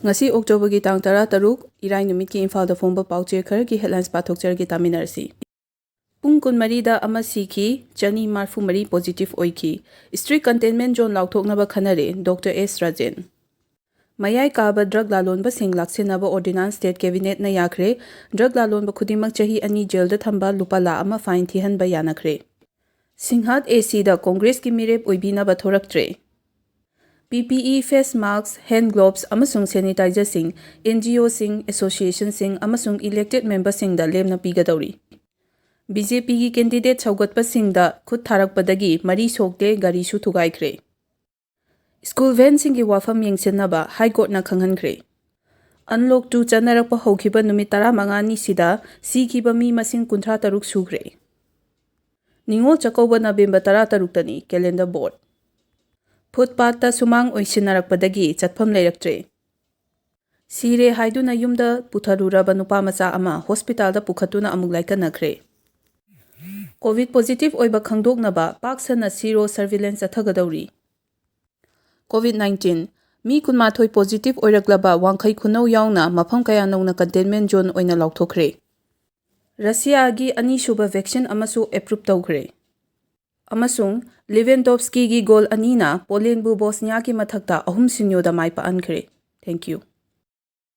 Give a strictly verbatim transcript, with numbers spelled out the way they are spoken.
ꯉꯁꯤ ꯑꯣꯛꯇꯣꯕꯔꯒꯤ ꯇꯥꯡ ꯇꯔꯥꯇꯔꯨꯛ, ꯏꯔꯥꯏ ꯅꯨꯃꯤꯠꯀꯤ ꯏꯝꯐꯥꯜꯗ ꯐꯣꯡꯕ ꯄꯥꯎꯆꯦ ꯈꯔꯒꯤ headlines ꯄꯥꯊꯣꯛꯆꯔꯒꯦ, ꯇꯥꯃꯤꯟꯅꯔꯁꯤ꯫ ꯄꯨꯡ ꯀꯨꯟꯃꯔꯤꯗ ꯑꯃ ꯁꯤꯈꯤ, ꯆꯅꯤ ꯃꯔꯤꯐꯨ ꯃꯔꯤ positive ꯑꯣꯏꯈꯤ꯫ Strict containment zone ꯂꯥꯎꯊꯣꯛꯅꯕ ꯈꯟꯅꯔꯦ, ꯗꯣꯛꯇꯔ ꯑꯦꯁ ꯔꯥꯖꯦꯟ꯫ ꯃꯌꯥꯏ ꯀꯥꯕ drug ꯂꯥꯂꯣꯟꯕꯁꯤꯡ ꯂꯥꯛꯁꯤꯟꯅꯕ ordinance state cabinetꯅ ꯌꯥꯈ꯭ꯔꯦ꯫ Drug ꯂꯥꯂꯣꯟꯕ ꯈꯨꯗꯤꯡꯃꯛ ꯆꯍꯤ ꯑꯅꯤ ꯖꯦꯜꯗ ꯊꯝꯕ, ꯂꯨꯄꯥ ꯂꯥꯈ ꯑꯃ fine ꯊꯤꯍꯟꯕ ꯌꯥꯅꯈ꯭ꯔꯦ꯫ ꯁꯤꯡꯍꯥꯠ ACꯗ ꯀꯣꯡꯒ꯭ꯔꯦꯁꯀꯤ ꯃꯤꯔꯦꯞ ꯑꯣꯏꯕꯤꯅꯕ ꯊꯣꯔꯛꯇ꯭ꯔꯦ꯫ PPE, face mask, hand gloves ꯑꯃꯁꯨꯡ sanitizerꯁꯤꯡ NGOꯁꯤꯡ, associationꯁꯤꯡ ꯑꯃꯁꯨꯡ elected memberꯁꯤꯡꯗ ꯂꯦꯝꯅ ꯄꯤꯒꯗꯧꯔꯤ꯫ BJPꯒꯤ candidate ꯁꯧꯒꯠꯄꯁꯤꯡꯗ ꯈꯨꯠ ꯊꯥꯔꯛꯄꯗꯒꯤ ꯃꯔꯤ ꯁꯣꯛꯂꯦ, ꯒꯥꯔꯤꯁꯨ ꯊꯨꯒꯥꯏꯈ꯭ꯔꯦ꯫ School vanꯁꯤꯡꯒꯤ ꯋꯥꯐꯝ ꯌꯦꯡꯁꯤꯟꯅꯕ High Courtꯅ ꯈꯪꯍꯟꯈ꯭ꯔꯦ꯫ Unlock two ꯆꯠꯅꯔꯛꯄ ꯍꯧꯈꯤꯕ ꯅꯨꯃꯤꯠ ꯇꯔꯥꯃꯉꯥꯅꯤꯁꯤꯗ ꯁꯤꯈꯤꯕ ꯃꯤ ꯃꯁꯤꯡ ꯀꯨꯟꯊ꯭ꯔꯥ ꯇꯔꯨꯛ ꯁꯨꯈ꯭ꯔꯦ꯫ Ningol Chakkouba November ꯇꯔꯥꯇꯔꯨꯛꯇꯅꯤ, calendar board꯫ Footpathꯇ ꯁꯨꯃꯥꯡ ꯑꯣꯏꯁꯤꯟꯅꯔꯛꯄꯗꯒꯤ ꯆꯠꯐꯝ ꯂꯩꯔꯛꯇ꯭ꯔꯦ꯫ ꯁꯤꯔꯦ ꯍꯥꯏꯗꯨꯅ ꯌꯨꯝꯗ ꯄꯨꯊꯔꯨꯔꯕ ꯅꯨꯄꯥ ꯃꯆꯥ ꯑꯃ hospitalꯗ ꯄꯨꯈꯠꯇꯨꯅ ꯑꯃꯨꯛ ꯂꯥꯏꯀꯠꯅꯈ꯭ꯔꯦ꯫ COVID positive ꯑꯣꯏꯕ ꯈꯪꯗꯣꯛꯅꯕ ꯄꯥꯛ ꯁꯟꯅ sero surveillance ꯆꯠꯊꯒꯗꯧꯔꯤ꯫ COVID nineteen, ꯃꯤ ꯀꯨꯟꯃꯥꯊꯣꯏ positive ꯑꯣꯏꯔꯛꯂꯕ ꯋꯥꯡꯈꯩ ꯈꯨꯅꯧ ꯌꯥꯎꯅ ꯃꯐꯝ ꯀꯌꯥ ꯅꯧꯅ containment zone ꯑꯣꯏꯅ ꯂꯥꯎꯊꯣꯛꯈ꯭ꯔꯦ꯫ ꯔꯁꯤꯌꯥꯒꯤ ꯑꯅꯤꯁꯨꯕ vaccine ꯑꯃꯁꯨ approve ꯇꯧꯈ꯭ꯔꯦ꯫ ꯑꯃꯁꯨꯡ Lewandowskiꯒꯤ goal ꯑꯅꯤꯅ Polandꯕꯨ Bosniaꯒꯤ ꯃꯊꯛꯇ ꯑꯍꯨꯝ ꯁꯤꯅꯣꯗ ꯃꯥꯏ ꯄꯥꯛꯍꯟꯈ꯭ꯔꯦ꯫ Thank you꯫